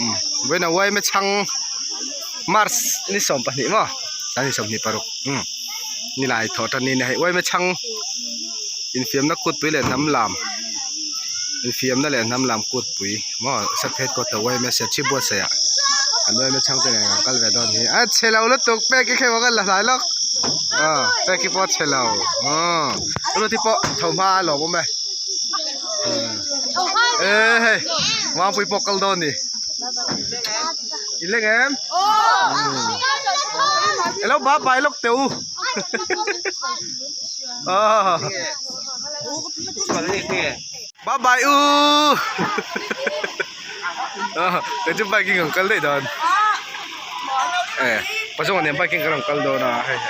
Umm vawiin a uaim a chhang march ni 22 maw tan ni 26 umm nilai thawh tan ni a hei uaim a chhang infiamna kutpui leh hnam lam infiamna leh hnam lam kutpui maw sapphire kawt a uaim a serchhip buatsaih ah an uaim a chhang te nen an kal ve dawn hi a chhe lo lutuk pek hi khew ang a la hlai lawk aw pek hi pawh a chhe lo aw ruti pawh tho hma a lawm awm e. Ê hei Mangpui pawh kal dawn ni in leng em elo ba bai lawk teh u ba bai u kei chu bike in kan kal daih dawn e pazawng nen bike in kan rawn kal dawn a hei.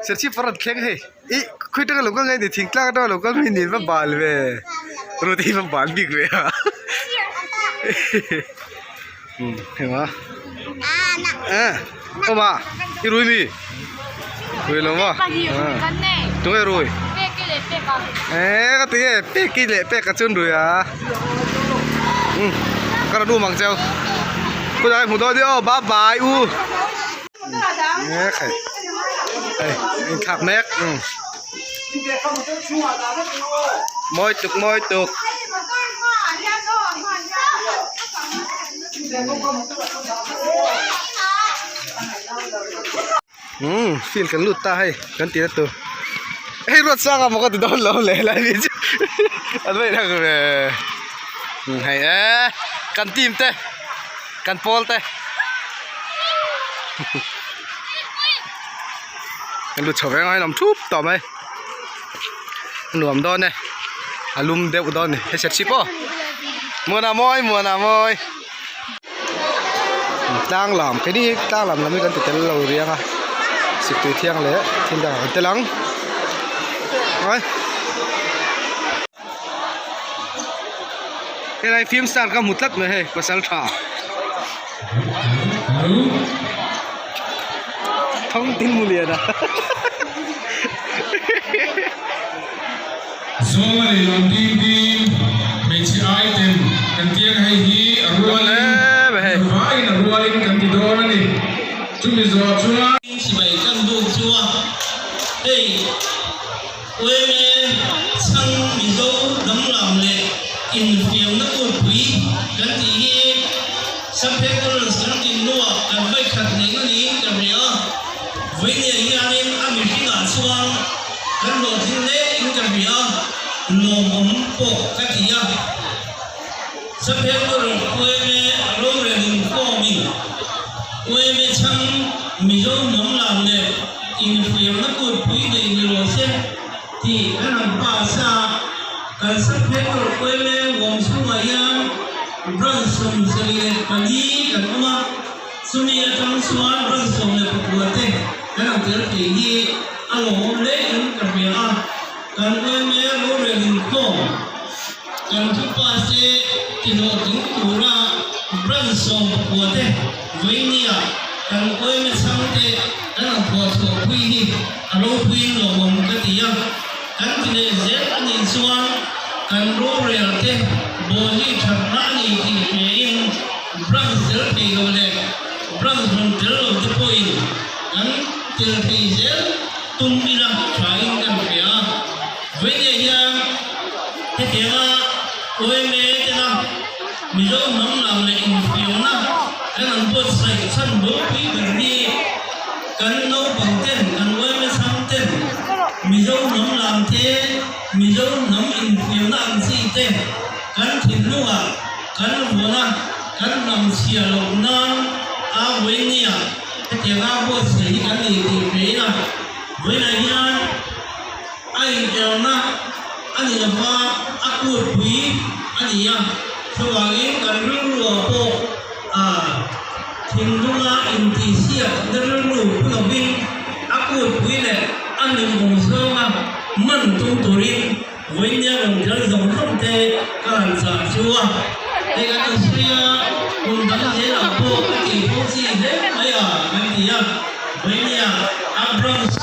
Serchhip a rawn thleng hei ih khawi atanga lo kal nge ni thingtlang atanga lo kal mi nen va bal ve ruti hi va bal bik ve a umm hei ma eh awm a i rui mi rui lo maw tunge rui eh ka ti nge peki leh peka chu an rui a umm ka rawn um ang cheu khawilai hmu dawn nia aw bye bye u mek hei hei inthlak mek umm mawi tuk mawi tuk. Umm field kan lut ta hei kan tih na tur hei ruat sang a maw ka ti dawn lo leh lai mi chu an vaih tak ve hei e kan team te kan pawl te kan lut chho ve ang a inawm thup tawh mai nuam dawn e a lum deuh dawn a ni hei serchhip aw muana mawi muana mawi. Tlang lam keini hi tlang lam lam hi kan ti tel lo riang a siktui thiang leh thil dangah kan tel ang ai helai film star ka hmu tlat mai hei pasal tha thawng tin mu lian a. Zawnga leh lam ding ding hmeichhe item kan tiang hei hi a rualin vaiin a rualin kan ti dawn a ni. Chumi zawh chuan. Chibai kan buk chu a hei Ueme chhang Mizo danglam leh infiamna kutpui kan tih hi Sapphire kan tinhnuah kan vaikhat neihna niin ka hria. Vawinia hianin a mihringah chuan kan hlawhtling hle in ka hria a, lawmawm pawh ka ti a. Sapphire Ueme rorel inkhawmin Ueme chhang Mizo hnam lam leh inhriamna kutpui nei ni rawh se tih kan han pass a, kan Sapphire Ueme huam chhungah hian branch 74 kan awm a. Chumi atang chuan ran 19 te kan ang tel thei hi a lawmawm hle in ka hria a, kan yma rorel inkhawm kan thupa se tihlawhtling tura ran 19 te vawinia kan yma chhangte kan ang phuah chhuah pui hi a ropuiin lawmawm ka ti a, kan ti leh zel a nih chuan kan rorel te bawlhi thatna a ni tih hria in Branch tel thei lo leh branch rawn tel lo te pawhin kan tel thei zel tum ila thain kan hria a. Vawinia hian hetianga OMA tena Mizo hnam lam leh infiamna kan an buatsaih chhan ropui ber hi kan naupang ten, kan OMA chhang ten Mizo hnam lam te, Mizo hnam infiamna ang chi te kan thinlungah Kan vawna kan hnam chhia loh nan a vawinia hetianga buatsaih hi kan ni tih hrein a, vawiinah hian a inelna a ni lova a kutpui a ni a, chuvangin kan rilruah pawh a thinlunga intihsiak na rilru pu lovin a kutpui leh a hlimawm zawnga man tum turin Vawinia rawn tel zawng zawng te ka han chah chu a, hei kan han sawi a, kum dang zelah pawh ka tih fo chi hle mai a kan ti a, Vawinia a branch.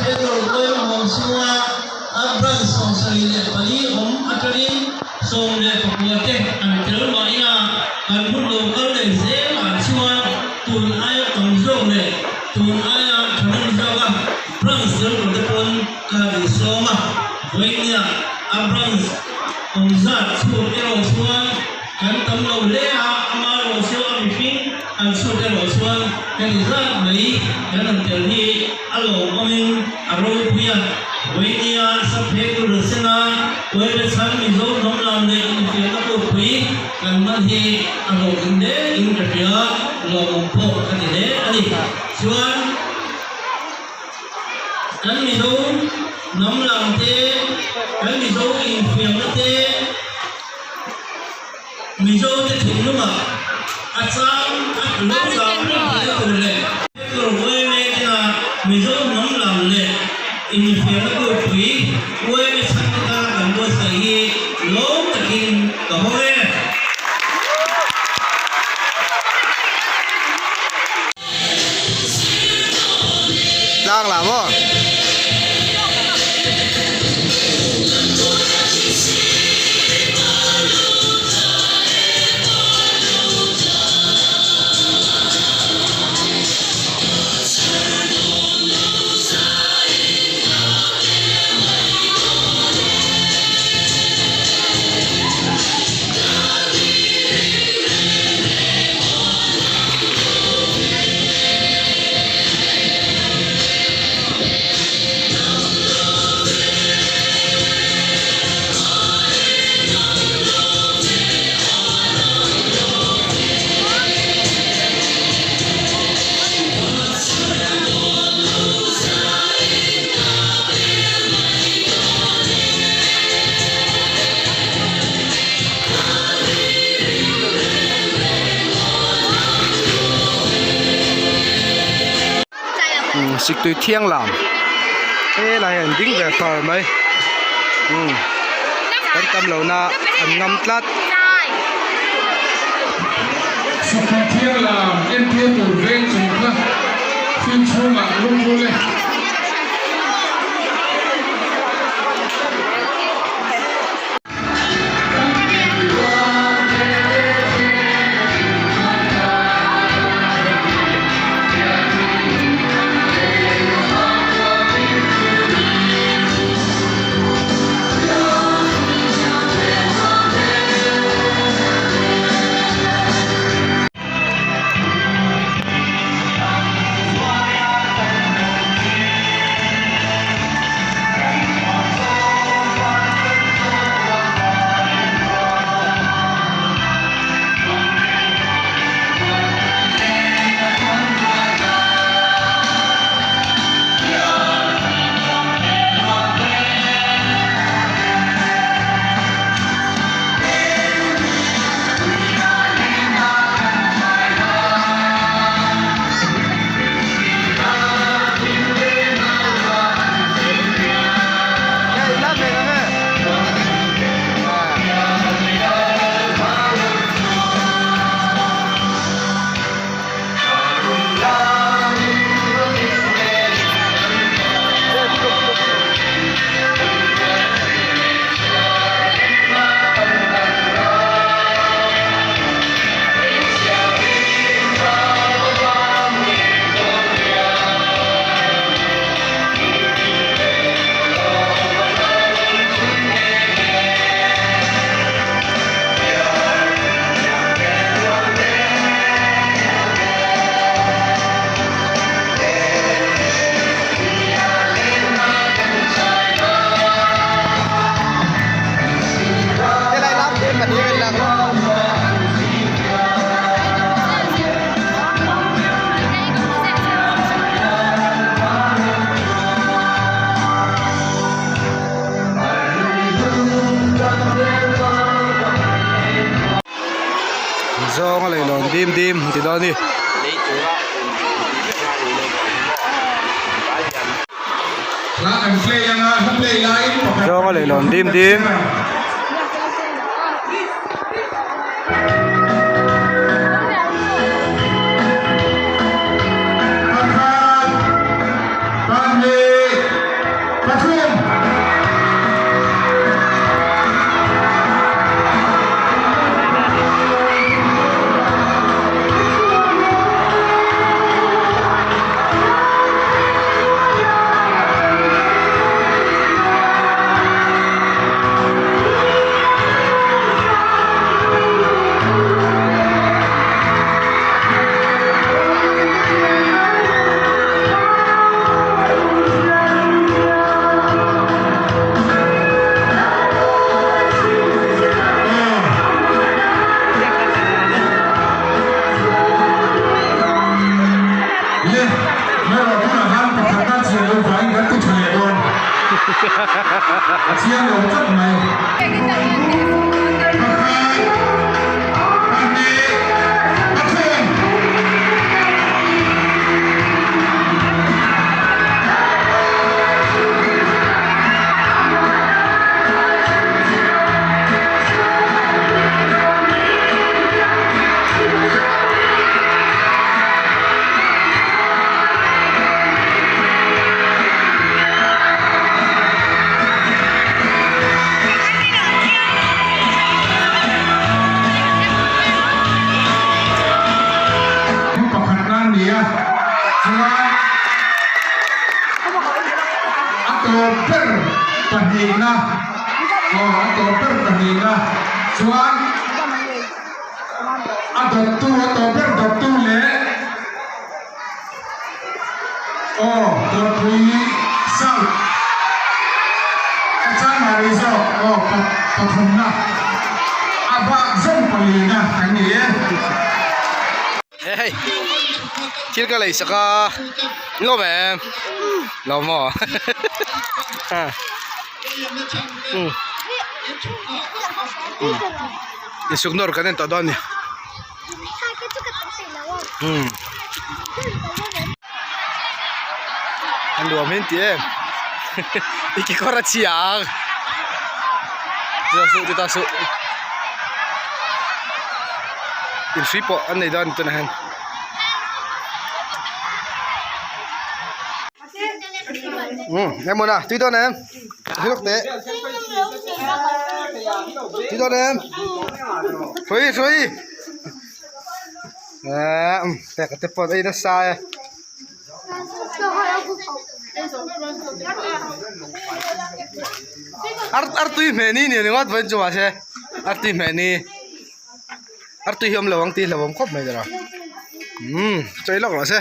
Saphetawr Uaim Hawng chhunga a branch 74 awm atangin 19 te an tel mah ila kan hun lo kal leh zelah chuan tun aia tam zawk leh tun aia thahnem zawka branch tel tur te pawn ka insawm a. Vawinia a branch awm zat chhut erawh chuan kan tam lo hle a, amaherawh chu a mihring an chhut erawh chuan heti zat mai kan rawn tel hi a lawmawmin a ropui a. Vawinia Saphe Turasena Uaire chhan Mizo hnam lam leh infiamna kutpui kan hman hi a hlawhtling hle in ka hria, lawmawm pawh ka ti hle a ni. Chuan kan Mizo hnam lam te, kan Mizo infiamna te, Mizo te thinlungah a chang a lo chang reng theihna tur leh tur uaime tena Mizo hnam lam leh infiamna kutpui uaime chhangte tana kan buatsaih hi lawm takin ka hawng e. Tlang lah maw? Siktui thiang lam helai an ding ve far mai umm kan tam lo na an ngam tlat. Siktui thiang lam entir tur veng chung kha thil chhungah lung rul e. Zawnga leilawn dim dim ti dawn a ni. Zawnga leilawn dim dim. A chiang lo tlat mai. Pakhat, pahnih, pathum. Pakhatna a ni a, chuan a tawp ber pahnihna aw a tawp ber pahnihna chuan a dawttu a tawp ber dawttu leh Aw Dawrpui South Echanmari zawk aw pathumna a bak zawng palina kan ni e. He hei thil ka lei sak a lawm em lo maw insuk nawr kan en tawh dawn a ni. A nuam hi an ti em i kekawr a chhia ang ti ta suh ti ta suh inhrui pawh an nei dawn a ni tunah hian. Umm emaw na tui dawn em hre lawk teh tui dawn em hrui hrui eee umm peka te pawh an ei nasa e ar artui hmeh ni ni ringawt vawiin chu mahse artui hmeh ni artui hi awm lo ang tih hlauhawm khawp mai tawh umm chawi lawk rawh se.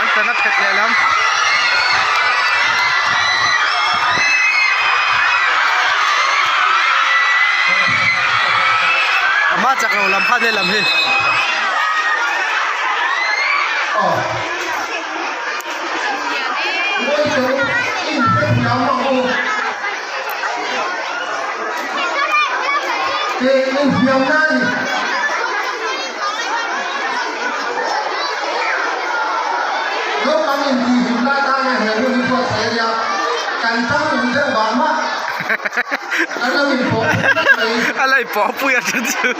An tan a phet lehlam. A hma chak lo lam kha lehlam hi. A la inpawh pui a chu chu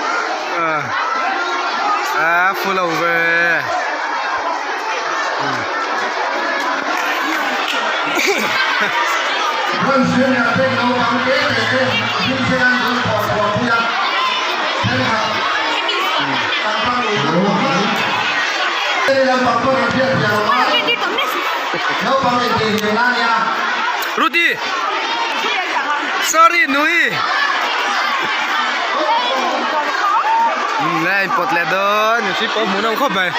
a fu lo ve. Rudy sorry nui nè pawt leh dawn mihring pawh hmuh nawm khawp mai.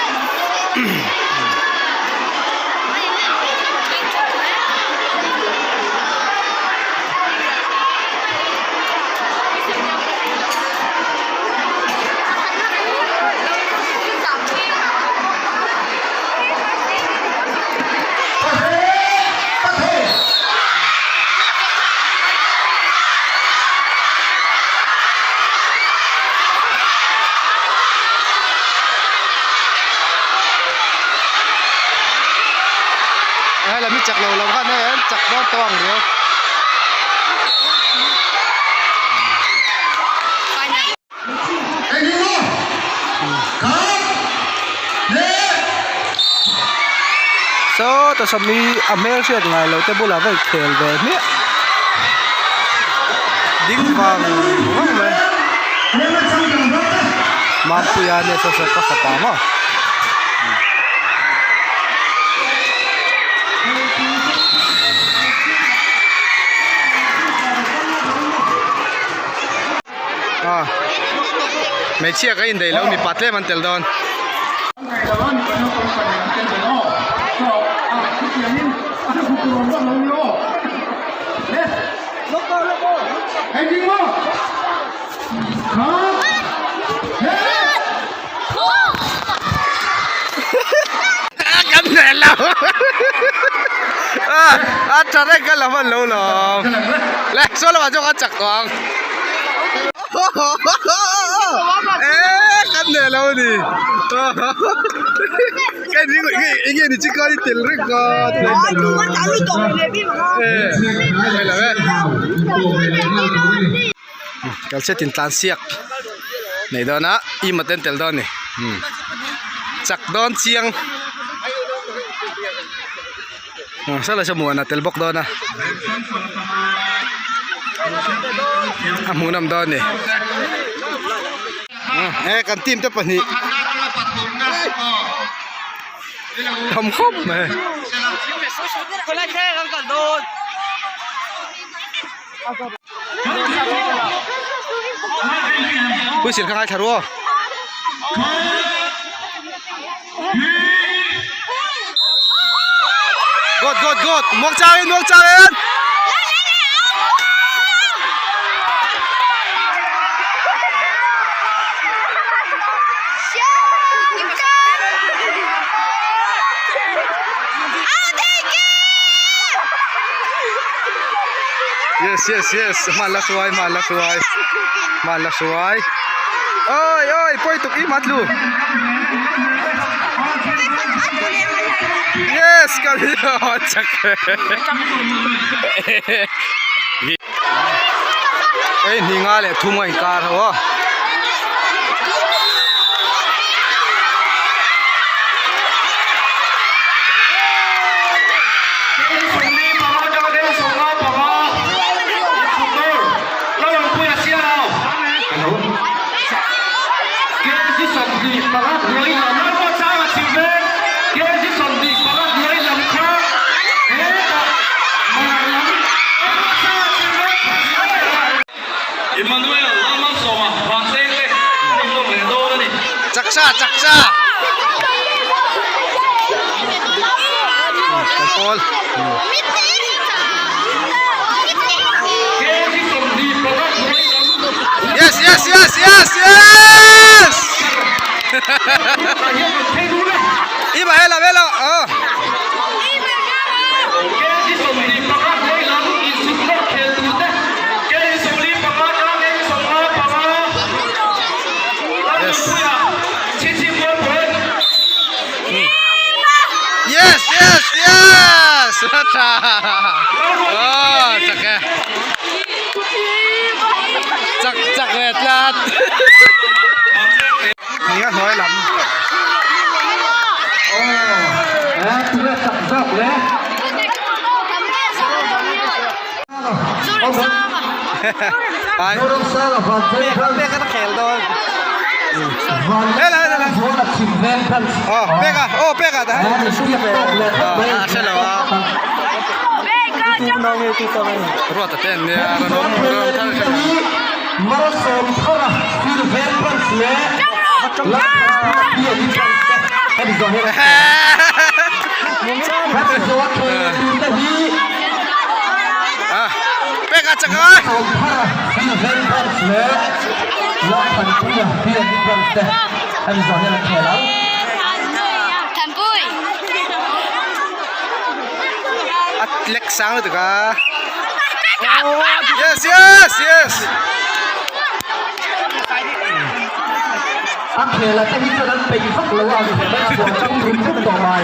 Hei lam hi chak lo lam khan hei an chak dawn tawh ang riau. Saw ta sawmi a hmel hriat ngai lo te bulah va inkhel ve hmiah ding vang vang mai. Mampuia nia saw saw ka fapa maw. Ah hmeichhia ka indaih lo mipa tlem an tel dawn. Kan hneh lo a tha reng ka la hman lo lawm le saw lamah chuan kan chak tawh ang eh kan hneh lo a ni eng nge ni chi khan i tel reng a Kal set in tlan siak nei dawn a im a ten tel dawn a ni chak dawn chiang saw lai saw muan a tel bawk dawn a a hmuhnawm dawn a ni he kan team te pahnih tham khawp mai. Puisil kha ngaithla ru aw. Good good good muang chang in muang chang in. Yes yes yes hman la hruai hman la hruai hman la hruai oi oi pawi tuk i matlu yes ka chak hei hninga leh thum a inkar ho a. Chaksa chaksa kan pawl yes yes yes yes yes Iba hela hela oh Yes. Yes, yes, yes. Tha. Oh, chak e. Chak chak ve tlat. Ni a hnuai lam. Ai. Pek a khel dawn. Hela hela. Oh, pek a. Oh, pek a ta. Ah, hre lo a. Ruat a ten nia rawn awm rawn thar hre lo. Pek a chak a. A lek sang lutuk a. Yes yes yes. A khel a te hi chuan an peih vak lo a chuan chang rum rum tawh mai.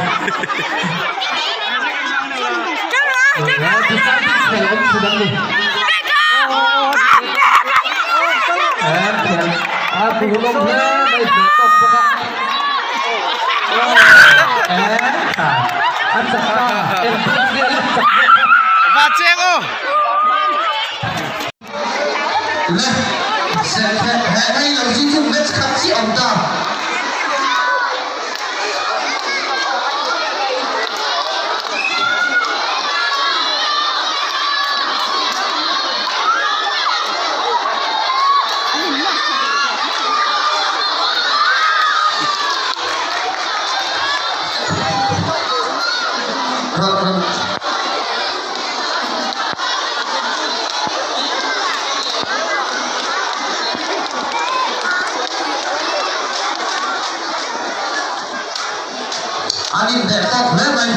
Khel awm chhun an ni. Khel a duhawm hle mai hneh tawk bawk a. An chak ta engpawh chiah leh chak zawk kha. Va cheng aw. Le. Hei lo hi chu match khat chiah awm ta. An inhneh tawk hle mai.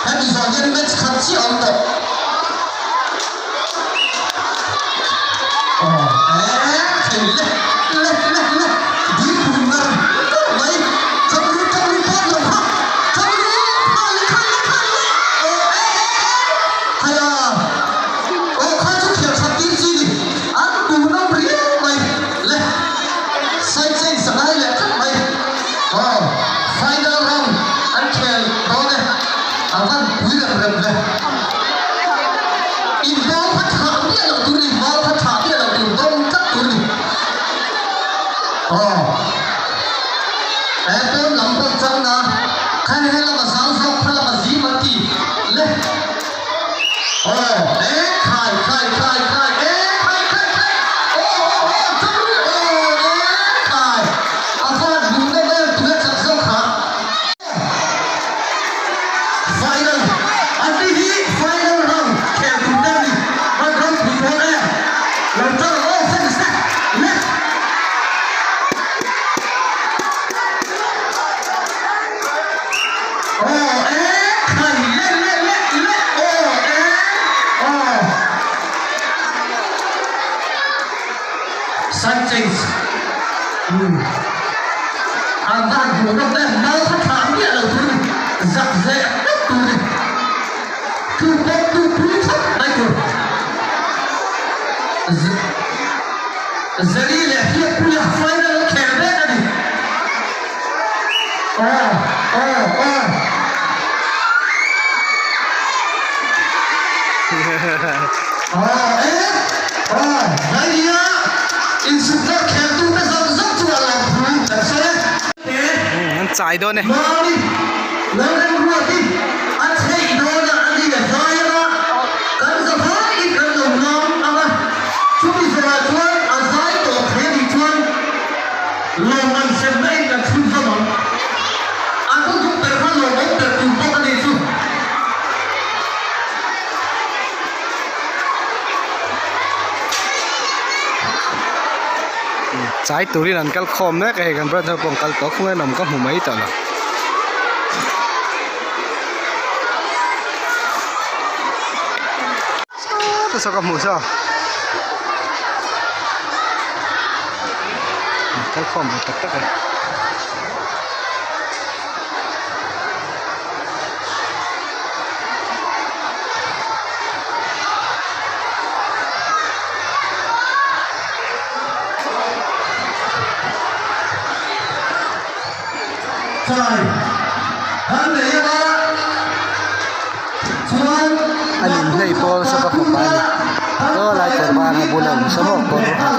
Hemi zawh hian match khat chiah awm tawh. Aw eh thei le le le le dil pui ngar ngar mai. Chawlh chawlh pawh lo kha chawlh kha le kha le kha le aw eh eh eh haya aw kha chu thiam that tir chi ni an duh nawm riau mai le side change sangai leh tlat mai aw final round an khel dawn e a van pui rem rem ve. In ball kha thah miah loh tur a ni, ball kha thah miah loh tur, dawng tlat tur a ni. Aw, he pawn lam pawh chang na, kha he lama zau zawk, kha lama zim an ti le. Aw, e khai khai khai khai, e khai khai khai, aw aw aw, chang ri, aw e khai, a van hmuh nawm em tuna chak zawk kha. Final an ni hi final round khel tur te a ni. Hman ropui dawn e. Lo ṭang ang aw fans te le. Aw e khai le le le le aw e aw. Side change umm an van hmuh nawm em mau kha thlah miah lo tur ni zak ve tlat tur ni tu pawh tu pui khawp mai tur Zali leh Hriatpuia final a khel mek a ni aw aw aw. Aw e aw Vainia insukna kheltute zawng zawng chu a lawm thu kan sawi e. An chai dawn e. Mami Lalremruati a chheih dawn a ani a zai anga kan zavaiin kan lo lawm ang a, chumi zawhah chuan a zai tawh thei anih chuan lawmman semna in kan chhunzawm ang. A hnuhnung ber kha lawmawm ber tur bawk anih chu. Chai turin an kal khawm mek a hei kan brother pawh an kal tawh khung en awm ka hmu mai tawh lo. Saw ka hmuh saw an kal khawm ve tak tak e. A ninhlei pawl saw ka fapa a ni chaw lai kawr var a bula awm saw maw kawr ha.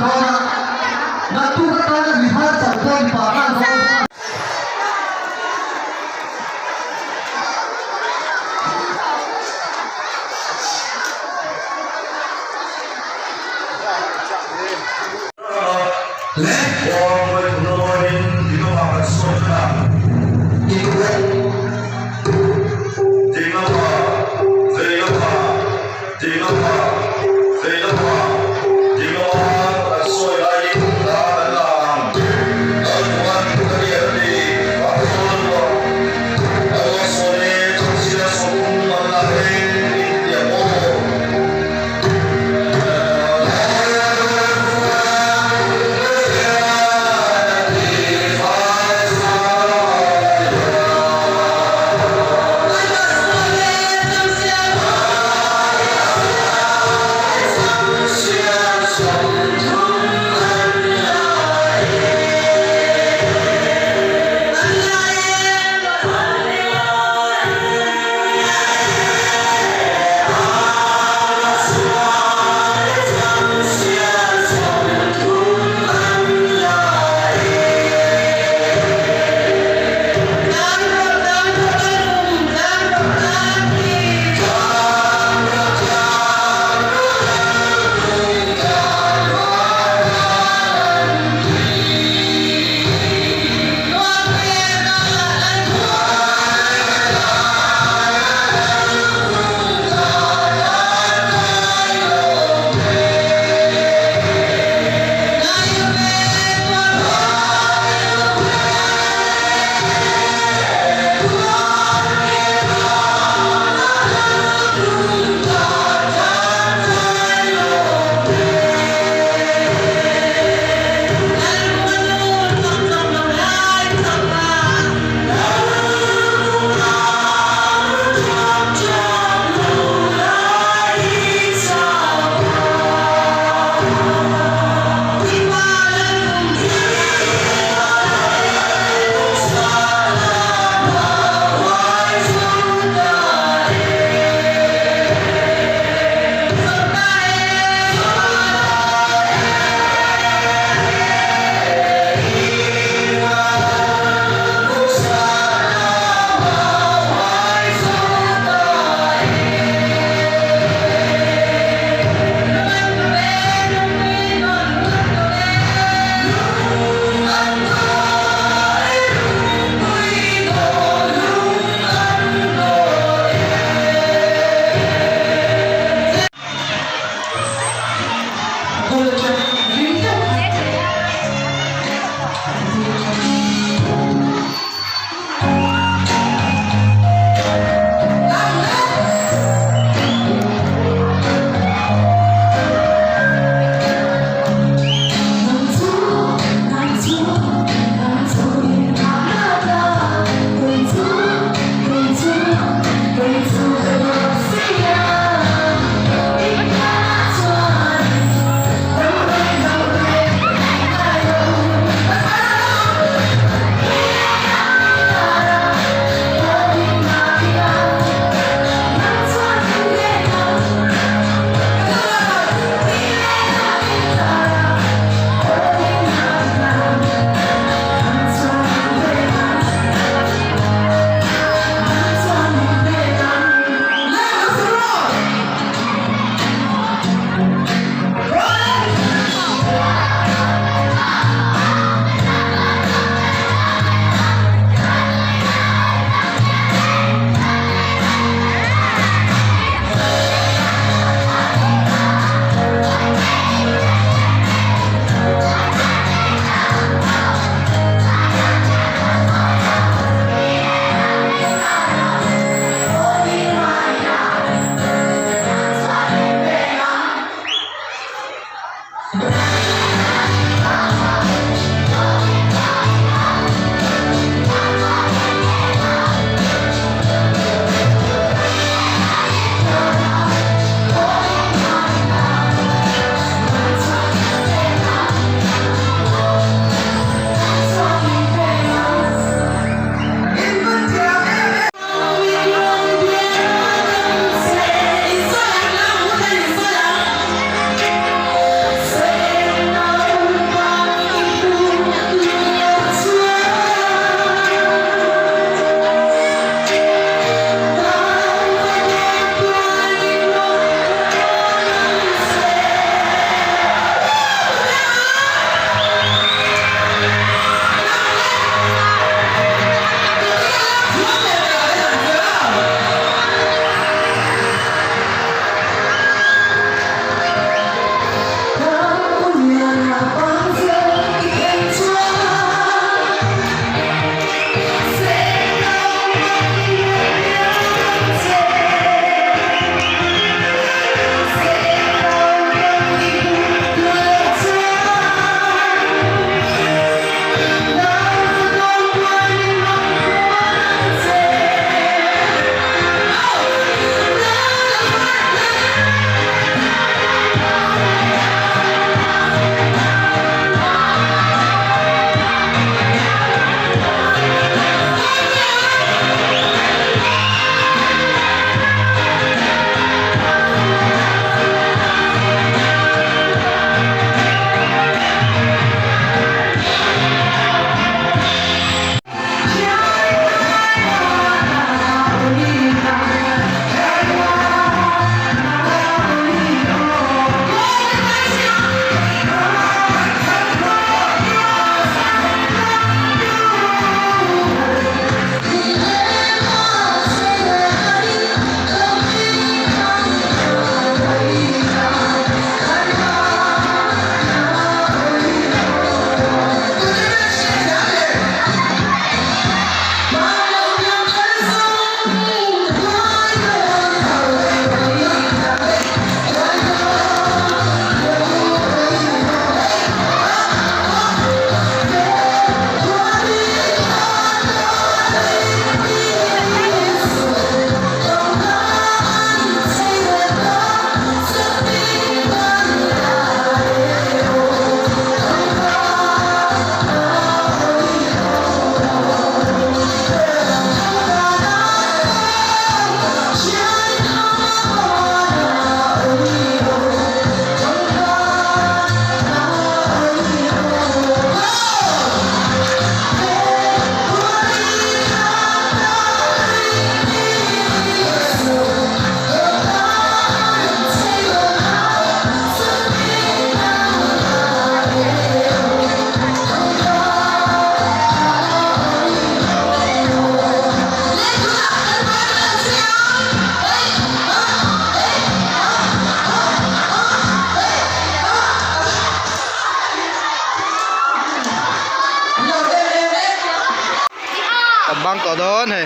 bang tawh dawn hei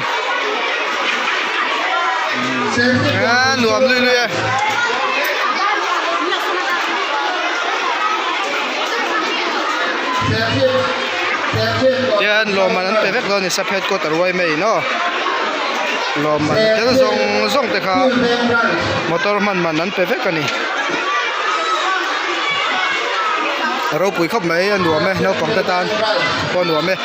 a nuam lui lui e. Tian lawmman an pe vek dawn a ni saphet kawt a ruai mai in aw lawmman tel zawng zawng te kha motor hman man an pe vek a ni a ropui khawp mai a nuam e naupang te tan pawh a nuam e.